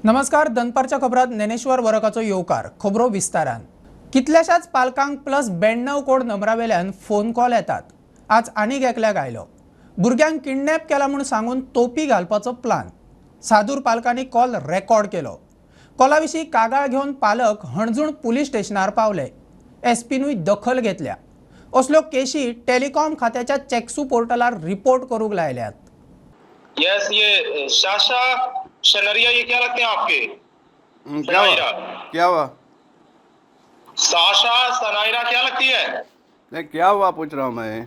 नमस्कार, दनपारच्या खबरात ज्ञानेश्वर वरकाचो येवकार. खबरो विस्तारान. कितल्याशाच पालकांक +92 कोड नंबरावेल्यान फोन कॉल येतात. आज आनीक एकल्याक आयलो. भुरग्यांक किडनॅप केला म्हूण सांगून तोपी घालपाचो प्लान. सादूर पालकांनी कॉल रेकॉर्ड केलो. कॉला विशीं कागाळ घेवन पालक हणजूण पुलीस स्टेशनार पावले. एसपीनूय दखल घेतल्या. असल्यो केशी टेलिकॉम खात्याच्या चेक्सू पोर्टलार रिपोर्ट करूंक लायल्यात. यस, ये शाशा शनरिया ये क्या लगते हैं आपके? क्या हुआ? क्या हुआ? साशा सनायरा क्या लगती है? नहीं, क्या हुआ पूछ रहा हूँ मैं.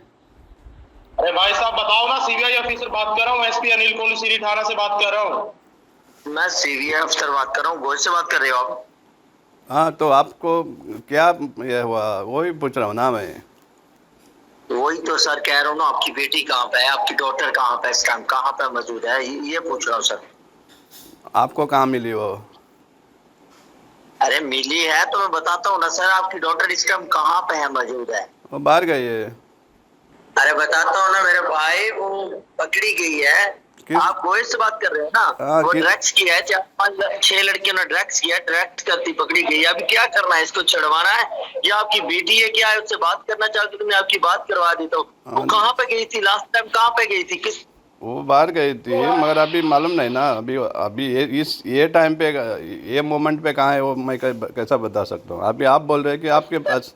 अरे भाई साहब बताओ ना, सीबीआई ऑफिसर बात कर रहा हूँ, एसपी अनिल कोहली थाना से बात कर रहा हूँ. मैं सीबीआई अफसर बात कर रहा हूँ. गोल से बात कर रहे हो आप? हाँ, तो आपको क्या ये हुआ वही पूछ रहा हूँ ना मैं. वही तो सर कह रहा हूँ ना, आपकी बेटी कहाँ पे है, आपकी डॉटर कहाँ पे इस टाइम कहाँ पे मौजूद है, ये पूछ रहा हूँ सर. आपको कहाँ मिली वो? अरे मिली है तो मैं बताता हूँ ना सर, आपकी डॉटर इस टाइम कहाँ पे है मौजूद है? वो बाहर गई है. अरे बताता हूँ ना मेरे भाई, वो पकड़ी गई है. आप गोयल से बात कर रहे हो ना? वो ड्रग्स की है, 4, 5, 6 लड़कियों ने ड्रग्स किया, ड्रग्स करती पकड़ी गई है. अभी क्या करना है, इसको छुड़वाना है या आपकी बेटी है क्या है, उससे बात करना चाहती तो मैं आपकी बात करवा देता हूँ. वो कहाँ पे गई थी लास्ट टाइम, कहाँ पे गई थी? किस वो बाहर गई थी, मगर अभी मालूम नहीं ना. अभी अभी ये इस ये टाइम पे ये मोमेंट पे कहाँ है वो मैं कैसा बता सकता हूँ? अभी आप बोल रहे हैं कि आपके पास.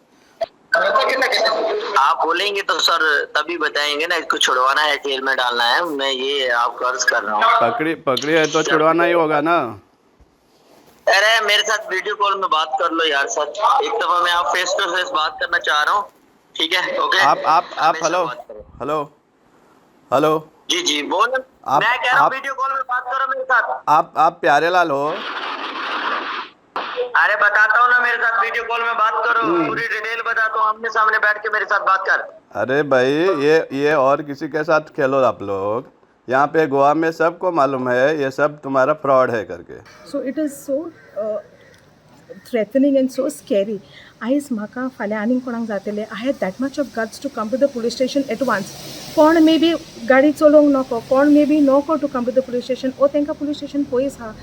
आप बोलेंगे तो सर तभी बताएंगे ना. इसको छुड़वाना है, जेल में डालना है, मैं ये आपको अर्ज कर रहा हूँ. पकड़ी पकड़ी है तो छुड़वाना ही होगा ना. अरे मेरे साथ वीडियो कॉल में बात कर लो यार सर, एक दफा मैं आप फेस टू फेस बात करना चाह रहा हूँ. ठीक है, ओके. आप आप आप हेलो हेलो हेलो. जी जी बोल. मैं कह रहा हूँ वीडियो कॉल में बात करो मेरे साथ. आप प्यारे लाल हो? अरे बताता हूँ ना, मेरे साथ वीडियो कॉल में बात करो, पूरी डिटेल बताता हूँ, आमने सामने बैठ के मेरे साथ बात कर. अरे भाई ये और किसी के साथ खेलो आप लोग. यहाँ पे गोवा में सबको मालूम है ये सब तुम्हारा फ्रॉड है करके. So it is so threatening and so scary. आयज म्हाका फाल्यां आनीक कोणाक जातलें, I had that much of guts to come to the police station at once. कोण मे बी गाडी चलोवंक नको, कोण मे बी नको to come to the police station, ओ तांकां पुलीस स्टेशन पयस आहा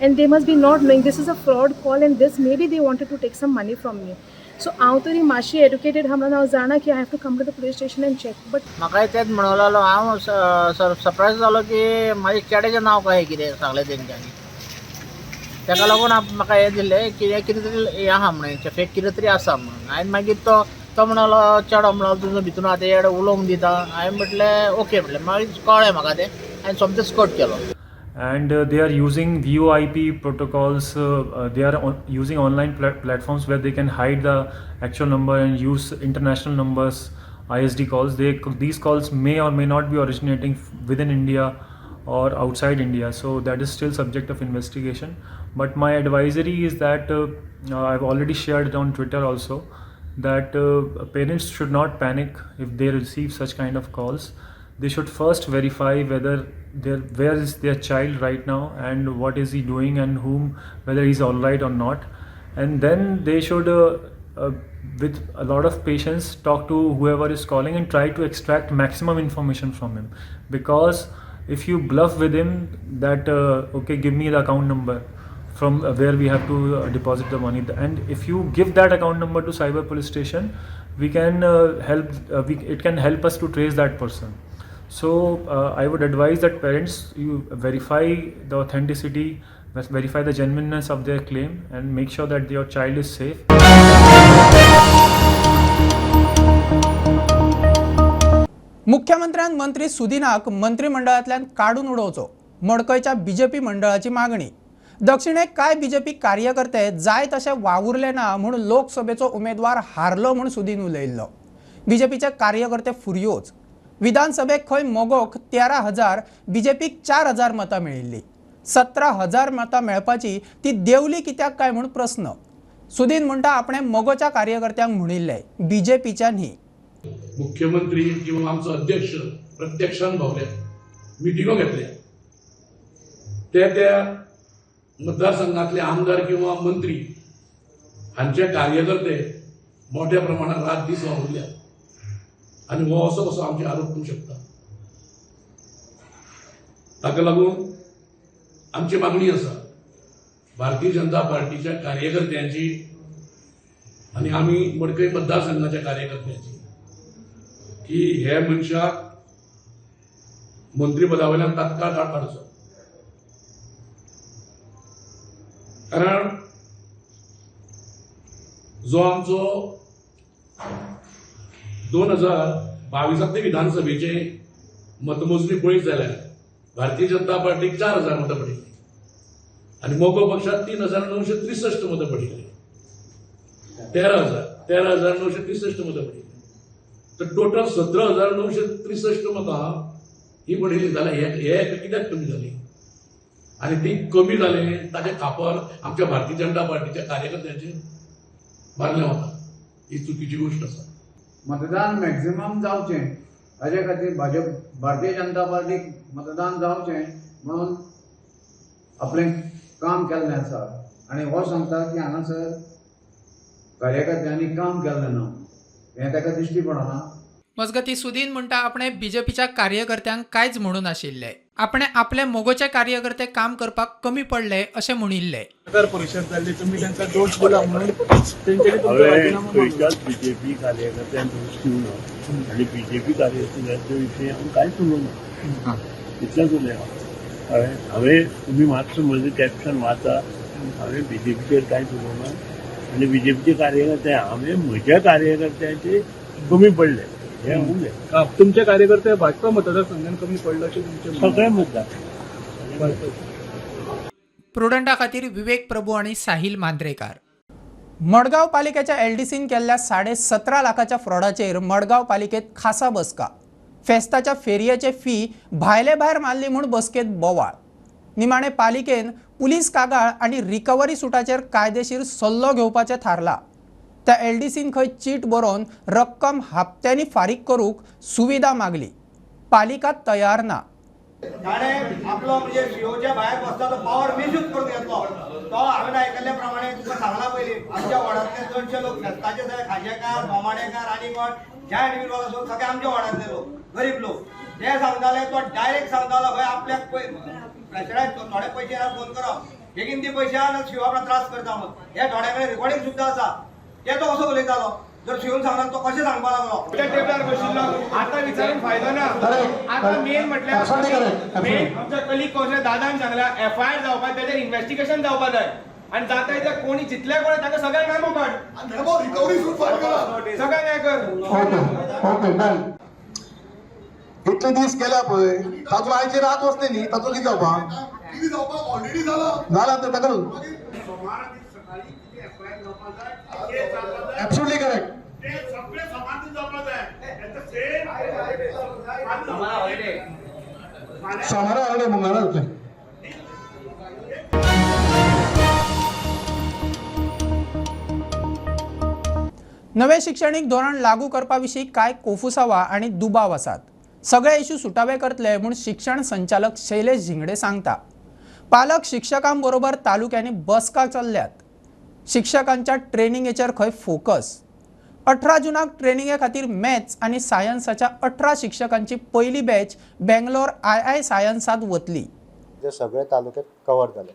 and they must be not knowing this is a fraud call and this may be they wanted to take some money from me. So हांव तरी मातशी educated आहा म्हणून हांव जाणा की I have to come to the police station and check. But म्हाकाय तेंच म्हणूंक लागलो. हांव सरप्रायज जालो की म्हाज्या चेड्याचें नांव कशें कितें सांगलें तेंच्यांनी. ताका लागून म्हाका हें दिलें की हें कितें तरी हें आहा म्हणून, हेंचें फेक कितें तरी आसा म्हणून. हांवें मागीर तो म्हणलो चेडो म्हणलो तुजो भितून आतां येडो उलोवंक दिता. हांवें म्हटलें ओके म्हटलें. मागीर कळ्ळें म्हाका तें, हांवें सोमतेंच कट केलो. And they are using VoIP protocols. They are using online platforms where they can hide the actual number and use international numbers, ISD calls. These calls may or may not be originating within India or outside India, so that is still subject of investigation. But my advisory is that I've already shared it on Twitter also, that parents should not panic if they receive such kind of calls. They should first verify whether where is their child right now and what is he doing and whom, whether he's all right or not. And then they should with a lot of patience talk to whoever is calling and try to extract maximum information from him. Because if you bluff with him that okay, give me the account number from where we have to deposit the money, and if you give that account number to cyber police station, we can help, it can help us to trace that person. So I would advise that parents, you verify the authenticity, verify the genuineness of their claim and make sure that your child is safe. मुख्यमंत्र्यान मंत्री सुदिनाक मंत्रिमंडळांतल्यान काडून उडोवचो, मडकयच्या BJP मंडळाची मागणी. दक्षिणेक काय BJP कार्यकर्ते जाय तशे वावुरले ना म्हूण लोकसभेचो उमेदवार हारलो म्हूण सुदीन उलयल्लो. बीजेपीचे कार्यकर्ते फुर्योज. विधानसभेक खंय मगोक 13,000, बीजेपीक 4,000 मतां मेळिल्ली. 17,000 मतां मेळपाची ती देंवली कित्याक काय म्हूण प्रस्न. सुदीन म्हणटा आपणें मगोच्या कार्यकर्त्यांक म्हणिल्लें, बीजेपीच्या न्ही. मुख्यमंत्री किंवा आमचो अध्यक्ष प्रत्यक्षान भोवले, मिटिंगो घेतले, ते त्या मतदारसंघातले आमदार किंवा मंत्री हांचे कार्यकर्ते मोठ्या प्रमाणात रात दीस वावुरल्या आनी हो असो कसो आमचे आरोप करूंक शकता. ताका लागून आमची मागणी आसा भारतीय जनता पार्टीच्या कार्यकर्त्यांची आनी आमी मडकय मतदारसंघाच्या कार्यकर्त्यांची की हे मनशाक मंत्रीपदा वयल्यान तात्काळ काडचो. कारण जो आमचो 2022 विधानसभेचे मतमोजणी पळयत जाल्यार भारतीय जनता पार्टीक 4000 मतां पडिल्ली आनी मगो पक्षाक 3963 मतां पडिल्ली, 13,963 मतां पडिल्ली. तर टोटल 17,963 मतां ही पडिल्ली जाल्यार हे कित्याक कमी जाली आनी ती कमी जाले ताचें खापर आमच्या भारतीय जनता पार्टीच्या कार्यकर्त्यांचेर मारलें वता. ही चुकीची गोश्ट आसा. मतदान मॅक्झिमम जावचें ताजे खातीर भाजप भारतीय जनता पार्टीक मतदान जावचें म्हणून आपलें काम केल्लें आसा आनी हो सांगता की हांगासर कार्यकर्त्यांनी काम केल्लें ना हें ताका दिश्टी पडना. मजगती सुदीन म्हणटा आपणे बीजेपीच्या कार्यकर्त्यांक कांयच म्हणून नाशिल्लें, आपणे आपले मोगोचे कार्यकर्ते काम करपाक कमी पडले अशें म्हणिल्लें. नगर परिशद जाल्ली तुमी तांकां दोश दिला म्हणून तेंच्यांनी खंयच्याच बीजेपी कार्यकर्त्यांक दोश दिवना आनी बीजेपी कार्यकर्त्यांच्या विशीं हांव कांयच उलोवना, इतलेंच उलयलां. हांवें तुमी मातसो म्हजें कॅप्शन वाचा, हांवें बीजेपीचेर कांयच उलोवना आनी बीजेपीचे कार्यकर्ते हांवें म्हज्या कार्यकर्त्यांचे कमी पडले हे उलय. तुमचे कार्यकर्ते भाजपा मतदारसंघान कमी पडले अशें तुमचे सगळे मतदार. प्रुडंटा खातीर विवेक प्रभू आनी साहिल मांद्रेकार. मडगांव पालिकेच्या एलडीसीन केल्ल्या 17.5 लाखाच्या फ्रॉडाचेर मडगांव पालिकेत खासा बसका. फेस्ताच्या फेरयेचे फी भायले भायर मारली म्हूण बसकेत बोवाळ. निमाणे पालिकेन पुलीस कागाळ आनी रिकव्हरी सुटाचेर कायदेशीर सल्लो घेवपाचें थारला. त्या एलडीसीन खंय चीट बरोवन रक्कम हप्त्यांनी फारीक करूंक सुविधा मागली, पालिका तयार ना. ताणें आपलो म्हणजे सीओच्या भायर बसता तो पावर मिसयूज करून घेतलो. तो हांवें आयकल्ल्या प्रमाणे तुका सांगला पयलीं आमच्या वॉर्डांतले चडशे लोक फेस्ताचे सगळे खाजेकार, बोमाडेकार आनी कोण जायंट व्हील वालो सगळे आमच्या वॉर्डांतले लोक, गरीब लोक. ते सांगताले, तो डायरेक्ट सांगतालो खंय आपल्याक प्रेशरायज थोडे पयशे फोन करप, बेगीन ती पयशे आनी शिव आपलो त्रास करता म्हणून. हे थोड्या कडेन रिकॉर्डिंग सुद्दां आसा. ते तो कसो उलयतालो जर शिवून सांगला तो कशें सांगपाक लागलो. त्या टेबलार बशिल्लो आतां विचारून फायदो ना. आतां मेन म्हटल्यार मेन आमच्या कलीग कौन्सिलर दादान सांगला एफआयआर जावपाक जाय, ताचेर इन्व्हेस्टिगेशन जावपाक जाय आनी जाता तितले कोणी जितले कोणी ताका सगळ्यांक मेमो काड, रिकव्हरी सूट फायल कर, सगळ्यांक हें कर. Okay done. इतले दीस केल्या पळय तातूंत आयची रात वचली न्ही, तातूंत कितें जावपा ऑलरेडी जाला तर ताका ऍब्सोल्युटली करेक्ट. सोमारा हॉलिडे, मंगळारा जातलें. नवें शिक्षणीक धोरण लागू करपा विशीं कांय कोफुसावा आनी दुबाव आसात. सगळे इश्यू सुटावे करतले म्हूण शिक्षण संचालक शैलेश झिंगडे सांगता. पालक शिक्षकां बरोबर तालुक्यांनी बसका चल्ल्यात. शिक्षकांच्या ट्रेनिंगेचेर खंय फोकस. 18 जूनाक ट्रेनिंगे खातीर मॅथ्स आनी सायन्साच्या 18 शिक्षकांची पयली बॅच बेंगलोर II सायन्सांत वतली. जे सगळे तालुके कवर जाले,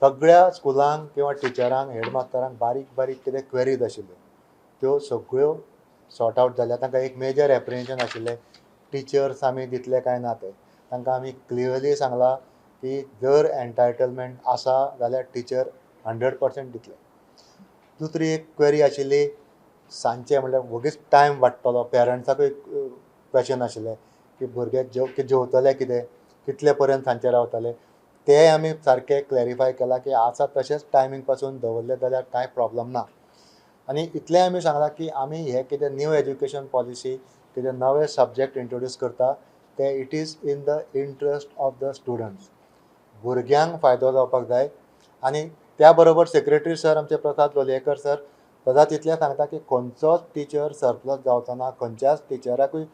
सगळ्या स्कुलांक किंवा टिचरांक, हेडमास्टरांक बारीक बारीक कितें क्वेरीज आशिल्ल्यो त्यो सगळ्यो सॉर्ट आवट जाल्या. तांकां एक मेजर एप्रिहेन्शन आशिल्लें टिचर्स आमी दितले काय ना ते, तांकां आमी क्लियरली सांगलां की जर एन्टायटलमेंट आसा जाल्यार टिचर 100% दितले. दुसरी एक क्वेरी आशिल्ली सांजचे म्हणल्यार वगीच टायम वाडटलो, पेरंट्साकूय क्वेशन आशिल्लें की भुरगे जेवतले कितें, कितले पर्यंत सांजचे रावतले, ते आमी सारकें क्लॅरिफाय केलां की आसा तशेंच टायमींग पासून दवरलें जाल्यार कांय प्रॉब्लम ना. आनी इतलें आमी सांगलां की आमी हे कितें न्यू एज्युकेशन पॉलिसी कितें नवे सब्जेक्ट इंट्रोड्यूस करता ते it is in the interest of the students, भुरग्यांक फायदो जावपाक जाय. आनी त्या बरोबर सेक्रेटरी सर आमचे प्रसाद लोलयेकर सर सदांच इतलें सांगता की खंयचोच टिचर सरप्लस जावचो ना, खंयच्याच टिचराकूय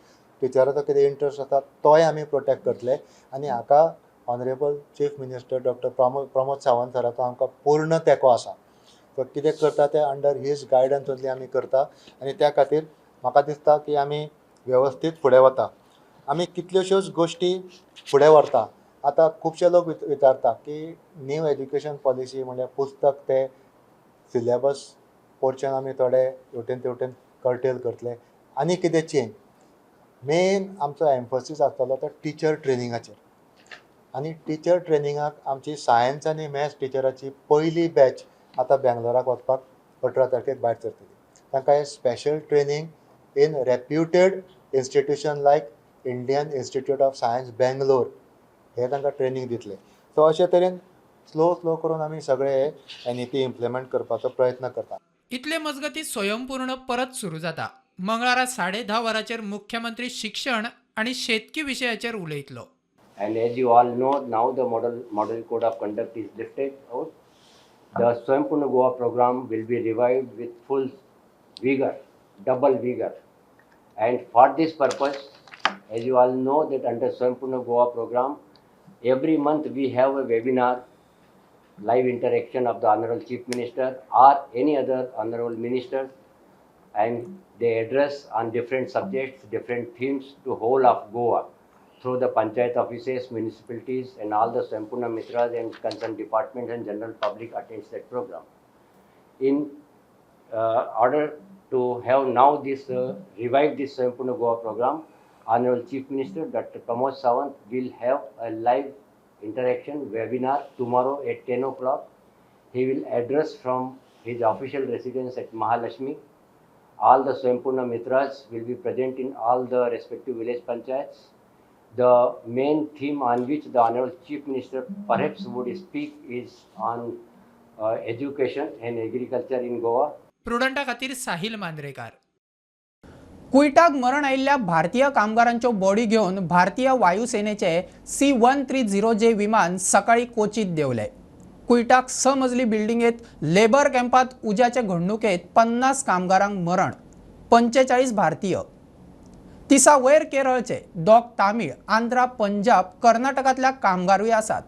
टिचराचो कितें इंट्रस्ट आसा तोय आमी प्रोटेक्ट करतले. आनी हाका honourable chief minister doctor Pramod Sawant सराचो आमकां पूर्ण तेंको आसा. तो कितें करता तें अंडर his guidance only आमी करता आनी त्या खातीर म्हाका दिसता की आमी वेवस्थीत फुडें वता. आमी कितल्योश्योच गोश्टी फुडें व्हरता. आतां खुबशे लोक विचारता की न्यू एज्युकेशन पॉलिसी म्हणल्यार पुस्तक ते सिलेबस पोर्शन आमी थोडे हेवटेन तेवटेन कर्टेल करतले आनी कितें चेंज. मेन आमचो एम्फसीस आसतलो तो टिचर ट्रेनिंगाचेर आनी टिचर ट्रेनिंगाक आमची सायन्स आनी मॅथ्स टिचराची पयली बॅच आतां बेंगलोराक वचपाक 18 तारखेक भायर सरतली. तांकां हें special training in reputed institution like Indian Institute of Science Bangalore हे तांकां ट्रेनींग दितले. सो अशे तरेन स्लो स्लो करून आमी सगळे NEP implement करपाचो प्रयत्न करता. इतले मजगती स्वयंपूर्ण परत सुरू जाता. मंगळारा 10:30 वरांचेर मुख्यमंत्री शिक्षण आनी शेतकी विशयाचेर उलयतलो. And as you all know, now the model code of conduct is lifted out. The Swayampurna Goa program will be revived with full vigor, double vigor. And for this purpose, as you all know that under Swayampurna Goa program, every month we have a webinar, live interaction of the Honorable Chief Minister or any other Honorable Ministers, and they address on different subjects, different themes to whole of Goa through the panchayat offices, municipalities and all the Swayampurna Mitras and concerned departments and general public attends that program. In order to have now this, revive this Swayampurna Goa program, Honorable Chief Minister Dr. Pramod Sawant will have a live interaction webinar tomorrow at 10 o'clock. He will address from his official residence at Mahalakshmi. All the Swayampurna Mitras will be present in all the respective village panchayats. The main theme on which the Honorable Chief Minister perhaps would speak is on education and agriculture in Goa. प्रुडंटा खातीर साहिल मांद्रेकार. कुयटाक मरण आयिल्ल्या भारतीय कामगारांच्यो body घेवन भारतीय वायुसेनेचे C-130J विमान सकाळी कोचीत देंवले. कुयटाक 6 मजली बिल्डिंगेत labour कॅम्पात उज्याचे घडणुकेत 50 कामगारांक मरण, 45 भारतीय, 30 वयर केरळचे, 2 तामीळ, आंध्रा, पंजाब, कर्नाटकांतल्या कामगारूय आसात.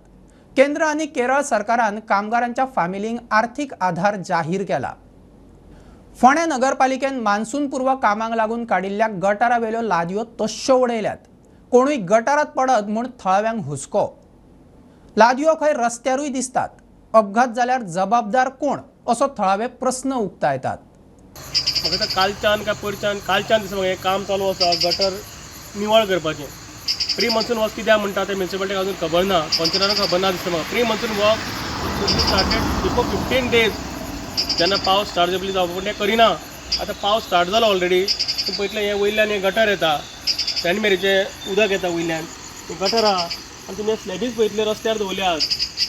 केंद्र आनी केरळ सरकारान कामगारांच्या फामिलींक आर्थीक आधार जाहीर केला. फोंडें नगरपालिकेन मान्सून पूर्व कामांक लागून काडिल्ल्या गटारावेल्यो लादयो तश्यो उडयल्यात. कोणूय गटारात पडत म्हूण थळाव्यांक हुस्को. लादयो खंय रस्त्यारूय दिसतात. अपघात जाल्यार जबाबदार कोण असो थळावे प्रस्न उक्तायतात. म्हाका आतां कालच्यान काय परच्यान कालच्यान दिसता म्हाका हें काम चालू आसा गटर निवळ करपाचें. प्री मॉन्सून वर्क कित्याक म्हणटा तें म्युनिसिपालिटीक अजून खबर ना, कॉन्सिलरांक खबर ना दिसता म्हाका. Pre monsoon work started before 15 days जेन्ना पावस स्टार्ट जावपा जावपा पूण तें करिना. आतां पावस स्टार्ट जालो ऑलरेडी. पूण पळयतलें हें वयल्यान हें गटर येता, सेंट मेरीचें उदक येता वयल्यान, हें गटर आहा आनी तुमी स्लॅबीज पळयतले रस्त्यार दवरल्यात.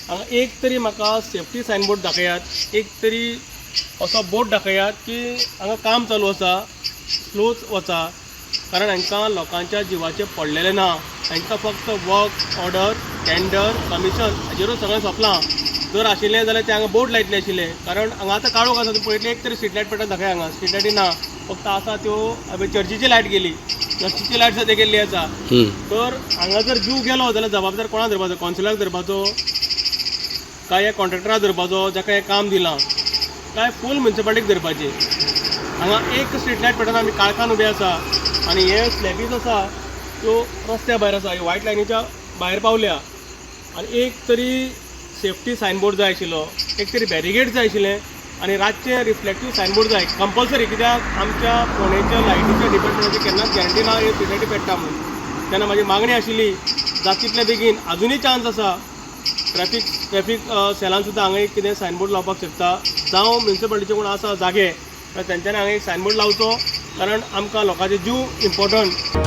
हांगा एक तरी म्हाका सेफ्टी सायनबोर्ड दाखयात, एक तरी असो बोर्ड दाखयात की हांगा काम चालू आसा, स्लोच वचा. कारण हांकां लोकांच्या जिवाचें पडलेलें ना. हांकां फक्त वर्क ऑर्डर, टेंडर, कमिशन हाजेरूच सगळें सोंपलां. जर आशिल्लें जाल्यार ते हांगा बोर्ड लायतले आशिल्ले. कारण हांगा आतां काळोख आसा, तुमी पळयतले एक तरी स्ट्रीट लायट पडटा दाखय. हांगा स्ट्रीट लायटी ना, फक्त आसा त्यो चर्चीची लायट गेली, चर्चीची लायट सद्या गेल्ली आसा. तर हांगा जर जीव गेलो जाल्यार जबाबदार कोणाक धरपाचो? कॉन्सिलराक धरपाचो काय ह्या कॉन्ट्रॅक्टराक धरपाचो जाका हें काम दिलां, काय फूल म्युनिसिपालिटीक धरपाची? हांगा एक स्ट्रीट लायट पडटना आमी काळखान उबे आसा आनी हे स्लॅबीज आसा त्यो रस्त्या भायर आसा, व्हायट लायनीच्या भायर पावल्या. आनी एक तरी सेफ्टी सायनबोर्ड जाय आशिल्लो, एक तरी बॅरिगेड जाय आशिल्लें आनी रातचें रिफ्लेक्टीव सायनबोर्ड जाय कंपल्सरी. कित्याक आमच्या फोंडेच्या लायटीच्या डिपार्टमेंटाची केन्नाच गॅरंटी ना हे स्ट्रीट लायटी पेट्टा म्हणून. तेन्ना म्हाजी मागणी आशिल्ली जाता तितले बेगीन, आजुनूय चान्स आसा ट्रॅफिक सेलान सुद्दां हांगा एक कितें सायनबोर्ड लावपाक शकता, जावं म्युनिसिपालिटीचे कोण आसा जागे जाल्यार तेंच्यांनी हांगा एक सायनबोर्ड लावचो, कारण आमकां लोकांचे जीव इम्पॉर्टंट.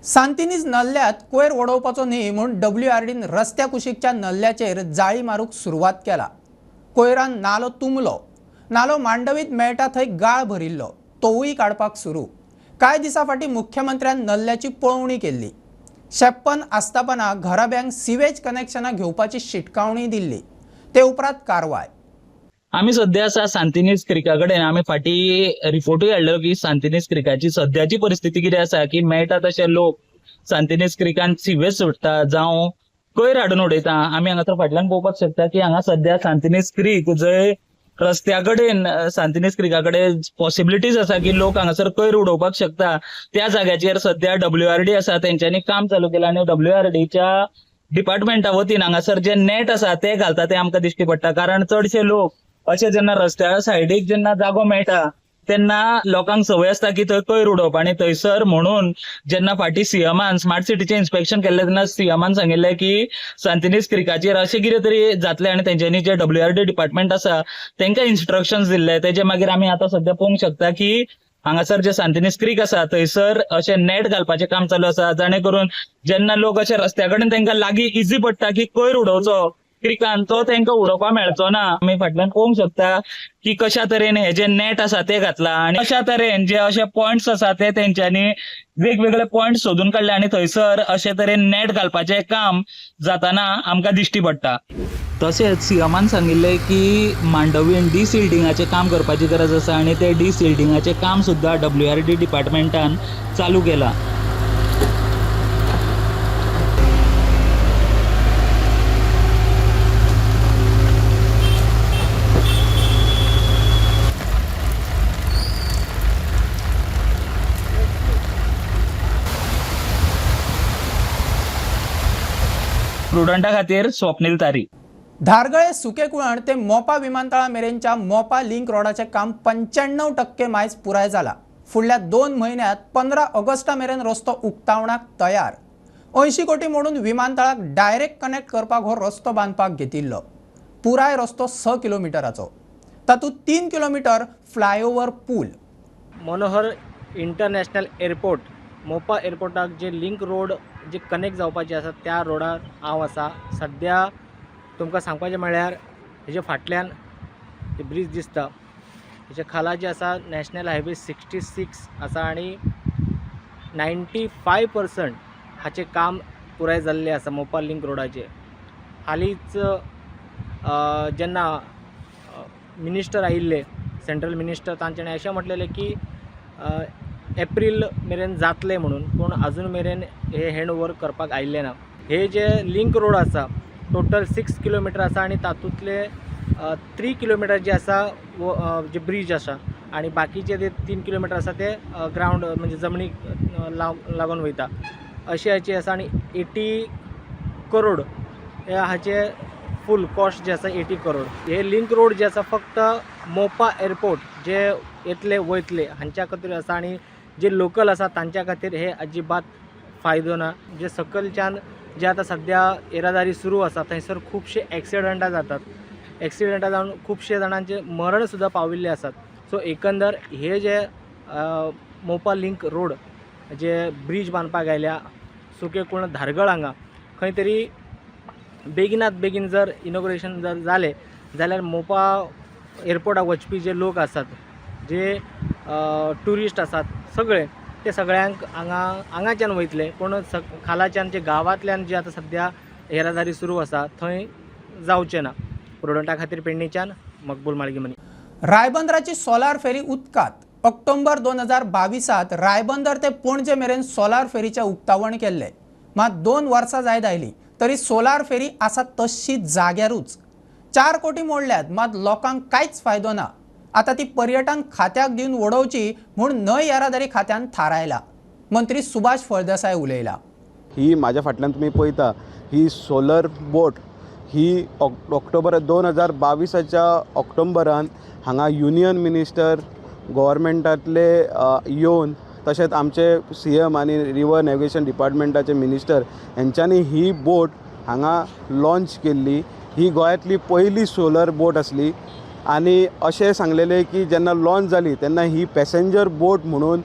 सांतिनीज नल्ल्यात कोयर वडोवपाचो न्ही म्हूण WRDन रस्त्या कुशीकच्या नल्ल्याचेर जाळी मारूंक सुरवात केला. कोयरान नालो तुंबलो, नालो मांडवीत मेळटा थंय गाळ भरिल्लो, तोवूय काडपाक सुरू. कांय दिसां फाटीं मुख्यमंत्र्यान नल्ल्याची पळोवणी केल्ली. शेप्पन आस्थापना घराब्यांक सिवेज कनेक्शनां घेवपाची शिटकावणी दिल्ली. ते उपरांत कारवाय. आमी सद्या आसा सांतिनीज क्रिका कडेन. आमी फाटीं रिपोर्टूय हाडलो की सांतिनीज क्रिकाची सद्याची परिस्थिती कितें आसा की मेळटा तशे लोक सांतिनीज क्रिकान सिवेज सोडटा जावं कोयर हाडून उडयता. आमी हांगासर फाटल्यान पळोवपाक शकता की हांगा सद्या सांतिनीज क्रीक जंय रस्त्या कडेन सांतिनेज क्रिका कडेन पॉसिबिलिटीज आसा की लोक हांगासर कोयर उडोवपाक शकता त्या जाग्याचेर सध्या WRD आसा तेंच्यांनी काम चालू केलां आनी WRDच्या डिपार्टमेंटा वतीन हांगासर जे नेट आसा ते घालता ते आमकां दिश्टी पडटा. कारण चडशे लोक अशे जेन्ना रस्त्या सायडीक जेन्ना जागो मेळटा तेन्ना लोकांक संवय आसता की थंय कोयर उडोवप आनी थंयसर म्हणून जेन्ना फाटीं सीएमान स्मार्ट सिटीचें इन्स्पेक्शन केल्लें तेन्ना सीएमान सांगिल्लें की सांतिनेज क्रिकाचेर अशें कितें तरी जातलें आनी तेंच्यांनी जे WRD department आसा तेंकां इन्स्ट्रक्शन्स दिल्ले. तेजे मागीर आमी आतां सद्या पळोवंक शकता की हांगासर जे सांतिनेज क्रीक आसा थंयसर अशें नेट घालपाचें काम चालू आसा, जाणे करून जेन्ना लोक अशे रस्त्या कडेन तेंकां लागीं इजी पडटा की कोयर उडोवचो क्रिकान तो तेंकां उडोवपाक मेळचो ना. आमी फाटल्यान पळोवंक शकता की कशा तरेन हे जे नेट आसा ते घातला आनी अशा तरेन जे अशे पॉयंट्स आसा ते तेंच्यांनी वेगवेगळे पॉयंट सोदून काडले आनी थंयसर अशे तरेन नेट घालपाचें काम जाताना आमकां दिश्टी पडटा. तशेंच सीएमान सांगिल्लें की मांडवीन डिसिल्डिंगाचें काम करपाची गरज आसा आनी ते डिसिल्डिंगाचें काम सुद्दां WRD डिपार्टमेंटान चालू केलां. प्रुडंटा खातीर स्वप्नील तारी. धारगळे सुकेकुळण ते मोपा विमानतळा मेरेनच्या मोपा लिंक रोडाचें काम 95% मायज पुराय जाला. फुडल्या 2 म्हयन्यांत 15 ऑगस्टा मेरेन रस्तो उक्तावणाक तयार. 80 कोटी मोडून विमानतळाक डायरेक्ट कनेक्ट करपाक हो रस्तो बांदपाक घेतिल्लो. पुराय रस्तो 6 किलोमिटराचो, तातूंत 3 किलोमीटर फ्लायओव्हर पूल. मनोहर इंटरनॅशनल एअरपोर्ट मोपा एअरपोर्टाक जे लिंक रोड जे कनेक्ट जावपाचे आसा त्या रोडार हांव आसा. सद्या तुमकां सांगपाचें म्हळ्यार हेजे फाटल्यान ब्रीज दिसता, हेच्या खाला जे आसा नॅशनल हायवे 66 आसा आनी 95% हाचें काम पुराय जाल्लें आसा मोपा लिंक रोडाचें. हालींच जेन्ना मिनिस्टर आयिल्ले, सेंट्रल मिनिस्टर, तांच्यांनी अशें म्हटलेलें की एप्रील मेरेन जातलें म्हणून, पूण अजून मेरेन हे हँड ओवर करपाक आयिल्लें ना. हे जे लिंक रोड आसा टोटल 6 किलोमिटर आसा आनी तातूंतले 3 किलोमिटर जे आसा जे ब्रीज आसा आनी बाकीचे जे 3 किलोमिटर आसा ते ग्रावंड म्हणजे जमनीक लागून वयता अशें हाचे आसा. आनी 80 करोड हाचे फूल कॉस्ट जे आसा 80 करोड. हे लिंक रोड जे आसा फक्त मोपा एअरपोर्ट जे येतले वयतले हांच्या खातीर आसा आनी जे लोकल आसा तांच्या खातीर हे अजिबात फायदो ना. जे सकलच्यान जे आतां सद्या येरादारी सुरू आसा थंयसर खुबशे एक्सिडंटां जातात, एक्सिडंटां जावन खुबशे जाणांचे मरण सुद्दां पाविल्ले आसात. सो एकंदर हे जे मोपा लिंक रोड जे ब्रीज बांदपाक आयल्या सुकेकुर्ण धारगळ हांगा खंय तरी बेगिनात बेगीन जर इनॉग्रेशन जर जालें जाल्यार मोपा एअरपोर्टाक वचपी जे लोक आसात, जे ट्युरिस्ट आसात सगळे, ते सगळ्यांक हांगा हांगाच्यान वयतले, पूण खालाच्यान जे गांवांतल्यान जे आतां सद्या येरादारी सुरू आसा थंय जावचें ना. प्रुडंटा खातीर पेडणेच्यान मकबूल माळगीमनी. रायबंदराची सोलार फेरी उदकांत. ऑक्टोबर 2022 रायबंदर ते पणजे मेरेन सोलार फेरीचें उक्तावण केल्लें. मात 2 वर्सां जायत आयलीं तरी सोलार फेरी आसा तशी जाग्यारूच. 4 कोटी मोडल्यात मात लोकांक कांयच फायदो ना. आतां ती पर्यटन खात्याक दिवन वडोवची म्हूण न्हंय येरादारी खात्यान थारायला. मंत्री सुभाष फळदेसाय उलयला. ही म्हाज्या फाटल्यान तुमी पळयता ही सोलर बोट ही ऑक्टोबर 2022च्या ऑक्टोबरान हांगा युनियन मिनिस्टर गव्हर्मेंटांतले येवन तशेंच आमचे CM आनी रिवर नॅविगेशन डिपार्टमेंटाचे मिनिस्टर हेंच्यांनी ही बोट हांगा लॉन्च केल्ली. ही गोंयांतली पयली सोलर बोट आसली आनी अशें सांगलेलें की जेन्ना लॉन्च जाली तेन्ना ही पॅसेंजर बोट म्हणून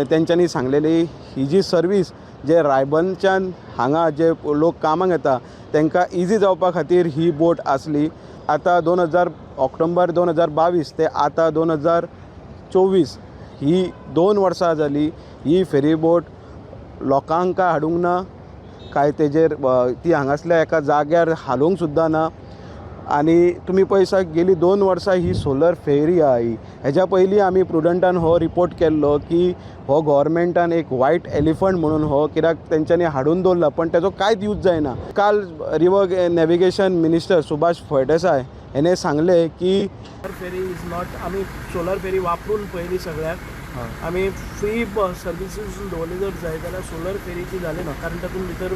तेंच्यांनी सांगलेली. ही जी सर्वीस जे रायबंदच्यान हांगा जे लोक कामाक येता तांकां इजी जावपा खातीर ही बोट आसली. आतां 2000 ऑक्टोबर 2022 ते आतां 2024 ही 2 वर्सां जाली ही फेरी बोट लोकांक काय हाडूंक ना, काय तेजेर ती हांगासल्या एका जाग्यार हालोवंक सुद्दां ना. आनी तुमी पळयसा गेली 2 वर्सां ही सोलर फेरी आहा ही. हेज्या पयलीं आमी प्रुडंटान हो रिपोर्ट केल्लो की हो गोवोरमेंटान एक वायट एलिफंट म्हणून हो कित्याक तेंच्यांनी हाडून दवरला, पण तेजो कांयच यूज जायना. काल river navigation minister Subhash Phaldesai हेणे सांगलें की सोलर फेरी is not, आमी सोलर फेरी वापरून पळयली सगळ्याक, आमी फ्री सर्विसीस दवरली जर जाय जाल्यार सोलर फेरीची जाली ना, कारण तातूंत भितर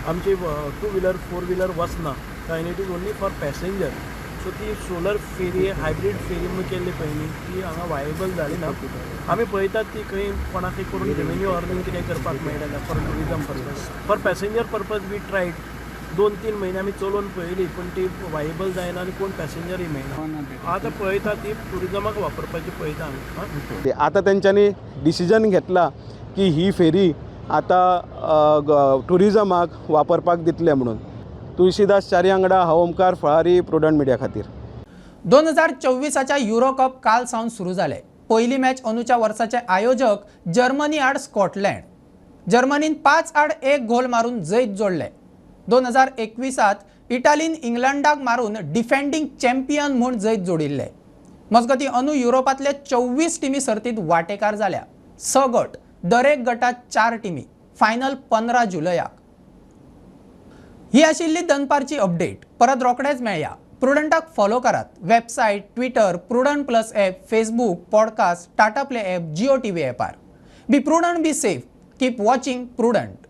आमची 2 व्हिलर 4 व्हिलर वचना, कारण it is only for passenger. So ती सोलर फेरी हायब्रीड फेरी म्हणून केल्ली पयलीं ती हांगा वायबल जाली ना. आमी पळयतात ती खंय कोणाकय करून रेवेन्यू अर्निंग कितें करपाक मेळटा जाल्यार for tourism purpose, for passenger purpose we tried 2-3 म्हयने आमी चलोवन पळयली, पूण ती वायबल जायना आनी कोण पॅसेंजरय मेळना. आतां पळयता ती ट्युरिजमाक वापरपाची पळयता आमी. आतां तेंच्यांनी डिसिजन घेतला की ही फेरी आतां ट्युरिजमाक वापरपाक दितले म्हणून. तुळशीदास च्यारी वांगडा हांव ओमकार फळारी, प्रुडंट मिडिया खातीर. 2024 युरो कप काल सावन सुरू जाले. पयली मॅच अंदूच्या वर्साचे आयोजक जर्मनी आड स्कॉटलँड. जर्मनीन 5-1 गोल मारून जैत जोडले. 2021 इटालीन इंग्लंडाक मारून डिफेंडिंग चॅम्पियन म्हूण जैत जोडिल्ले. मजगतीं अंदू युरोपांतले 24 टिमी सर्तींत वांटेकार जाल्या. 6 गट, दरेक गटात 4 टिमी. फायनल 15 जुलयाक. ही आशिल्ली दनपारची अपडेट. परत रोखडेच मेळया. प्रुडंटाक फॉलो करात. Website, Twitter, Prudent plus app, Facebook, podcast, Tata Play app, Jio TV ॲपार. Be prudent, be safe, keep watching Prudent.